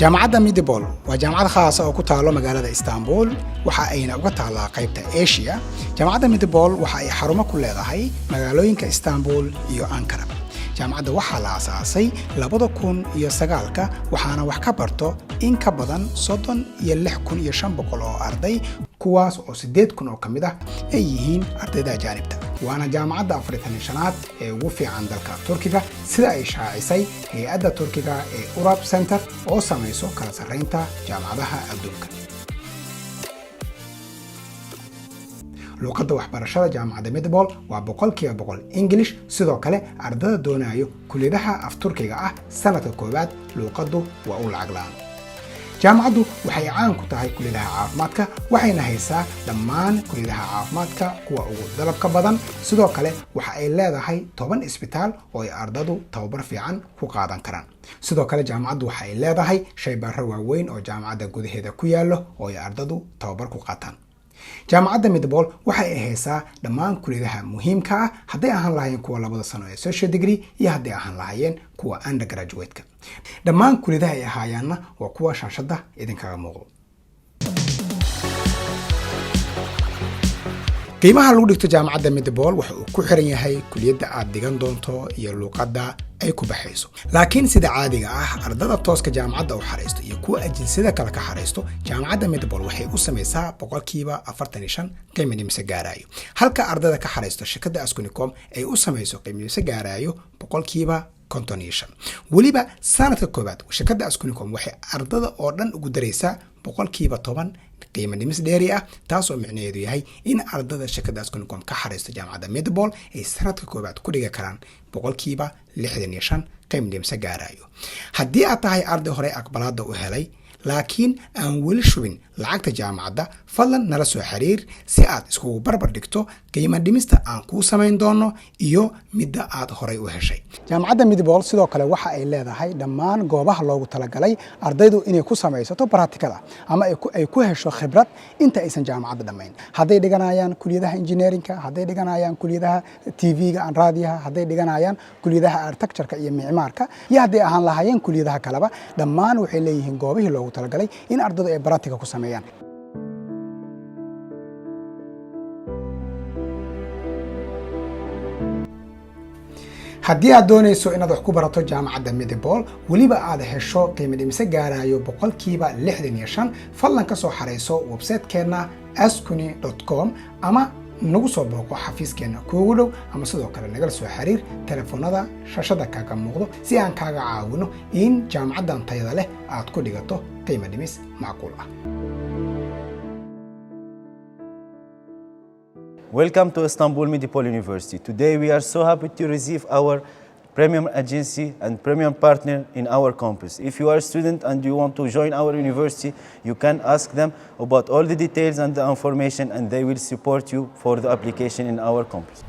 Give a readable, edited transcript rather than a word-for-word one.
Jaamacadda Medipol waa jaamacad khaasa oo ku taalo magaalada Istanbul, waxa ayna uga taallaa qaybta Asia. Jaamacadda Medipol waxa ay xarumo ku leedahay magaalooyinka Istanbul iyo Ankara. Jaamacadda waxaa la aasaasay 2009-ka, waxaana wax ka barto in ka badan 36,500 oo arday, kuwaas oo 8,000 oo ka mid ah ay yihiin ardayda ajaanibta. Waana jaamacadda 45aad ee ugu fiican dalka Turkiga, sida ay shaacisay hay-adda Turkiga ee Urab Center oo samayso kala sarreynta jaamacadaha adduunka. Luuqadda waxbarashada jaamacadda Medipol waa 100% English. Sidoo kale, ardada doonayo kuliyadaha af Turkiga ah, sanadka koowaad luuqaddu waa u lacag la'aan. Jaamacaddu waxay caan ku tahay kuliyadaha caafimaadka, waxayna haysaa dhammaan kuliyadaha caafimaadka kuwa ugu dalabka badan. Sidoo kale, waxa ay leedahay 10 isbitaal oo ay ardadu tababar fiican ku qaadan karaan. Sidoo kale, jaamacaddu waxa ay leedahay shaybaaro waaweyn oo jaamacadda gudaheeda ku yaallo oo ay ardadu tababar ku qaataan. Jaamacadda Medipol waxa ay haysaa dhammaan kuliyadaha muhiimka ah, hadday ahaan lahaayeen kuwa 2da sano ee social degree iyo hadday ahaan lahaayeen kuwa undergraduate-ka. Dhammaan kuliyadaha ay ahaayaanna waa kuwa shaashadda idinkaga muuqdo. Qiimaha lagu dhigto jaamacadda Medipol waxa uu ku xiran yahay kuliyadda aad dhigan doonto iyo luuqadda ay ku baxayso, laakiin sida caadiga ah, ardada tooska jaamacadda u xaraysto iyo kuwa ajinsiyada kale ka xaraysto, jaamacadda Medipol waxay u samaysaa 45% qiimo dhimise gaarayo, halka ardada ka xaraysto shirkadda Askunicom ay u samayso qiimo dhimise gaarayo 55%. Weliba sanadka koowaad shirkadda Askunicom waxay ardada oo dhan ugu daraysaa 10% qiimo dhimis dheeri ah, taas oo micnaheedu yahay in ardada shirkadda Askunicom ka xaraysto jaamacadda Medipol ay sanadka koowaad ku dhigi karaan 65% qiimo dhimise gaarayo. Haddii aad tahay arday hore aqbalaada u helay laakiin aan weli shubin lacagta jaamacadda, fadlan nala soo xiriir si aad iskugu barbar dhigto qiimo dhimista aan kuu samayn doono iyo midda aad horay u heshay. Jaamacadda Medipol sidoo kale waxa ay leedahay dhammaan goobaha loogu talagalay ardaydu inay ku samaysato baraatikada ama ay ku hesho khibrad inta aysan jaamacadda dhammayn, hadday dhiganayaan kuliyadaha engineering-ka, hadday dhiganayaan kuliyadaha TV-ga aan raadiyaha, hadday dhiganayaan kuliyadaha architecture-ka iyo micmaarka, iyo hadday ahaan lahaayeen kuliyadaha kaleba. Dhammaan waxay leeyihiin goobihii loogu talagalay in ardaydu ay baraatika ku sameeyaan. Haddii aad doonayso inaad wax ku barato jaamacadda Medipol, weliba aad hesho qiimo dhimise gaarayo 65%, fadlan ka soo xarayso website-keenna askuni.com ama nagu soo booqo xafiiskeenna kuugu dhow, ama sidoo kale nagala soo xiriir telefoonada shashada kaaga muuqdo si aan kaaga caawino in jaamacaddan tayada leh aad ku dhigato qiimo dhimis macquul ah. Welcome to Istanbul Medipol University. Today we are so happy to receive our premium agency and premium partner in our campus. If you are a student and you want to join our university, you can ask them about all the details and the information, and they will support you for the application in our campus.